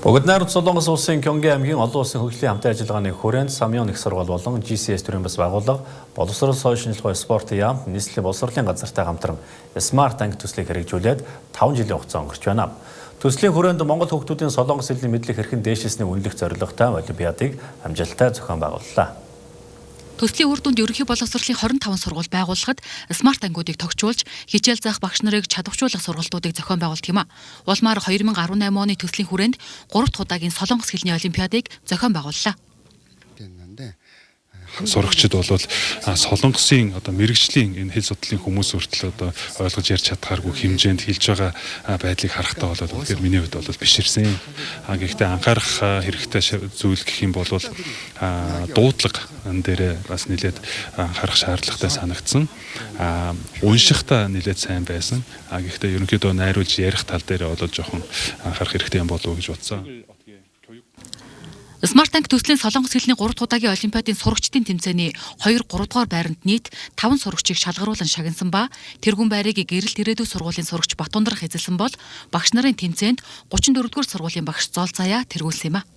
Богд Найрамд Солонгос улсын Кёнги аймгийн олон улсын хөгжлийн хамтын ажиллагааны хүрээнд Самён их сургууль болон GCS төрийн бас байгууллага боловсрол соёл шинжилгээ спортын яам нийслэлийн боловсролын газартай хамтран Smart анги төслийг хэрэгжүүлээд 5 жилийн хугацаа өнгөрч байна. Төслийн хүрээнд Монгол хүүхдүүдийн солонгос хэлний мэдлэг хэрхэн дээшилсэнийг үнэлэх зорилготой олимпиадыг амжилттай зохион байгууллаа. Төслийн үр дүнд ерөнхий боловсролын 25 сургууль байгуулахад смарт ангиудыг тогтчуулж, хичээл заах багш нарыг чадваржуулах сургалтуудыг зохион байгуулдаг юм а. Улмаар 2018 оны төслийн хүрээнд 3 дахь удаагийн солонгос хэлний олимпиадыг зохион байгууллаа. Сурагчид бол солонгосын одоо мэрэгжлийн энэ хэл судлалын хүмүүс хүртэл одоо ойлгож ярьж чадхааргүй хэмжээнд хэлж байгаа байдлыг харахтаа бол үнэхээр миний хувьд бол биширсэн. Гэхдээ анхаарах хэрэгтэй зүйл гэх юм бол дуудлага дээрээ бас нэлээд анхаарах шаардлагатай санагдсан. Уншихтаа нэлээд сайн байсан. Гэхдээ ерөнхийдөө найруулж ярих тал дээрээ бол жоохон анхаарах хэрэгтэй юм болов уу гэж бодсон. Smart Tank төслийн солонгос хэлний 3 дахь удаагийн олимпиадын сурагчдын тэмцээний 2 3 дугаар байранд нийт 5 сурагчийг шалгаруулан шагнасан ба тэргүүн байрыг Гэрэлт ирээдүйн сургуулийн сурагч Батундрах эзэлсэн бол багш нарын тэмцээнд 34 дугаар сургуулийн багш Зол Заяа тэргүүлсэн юм а.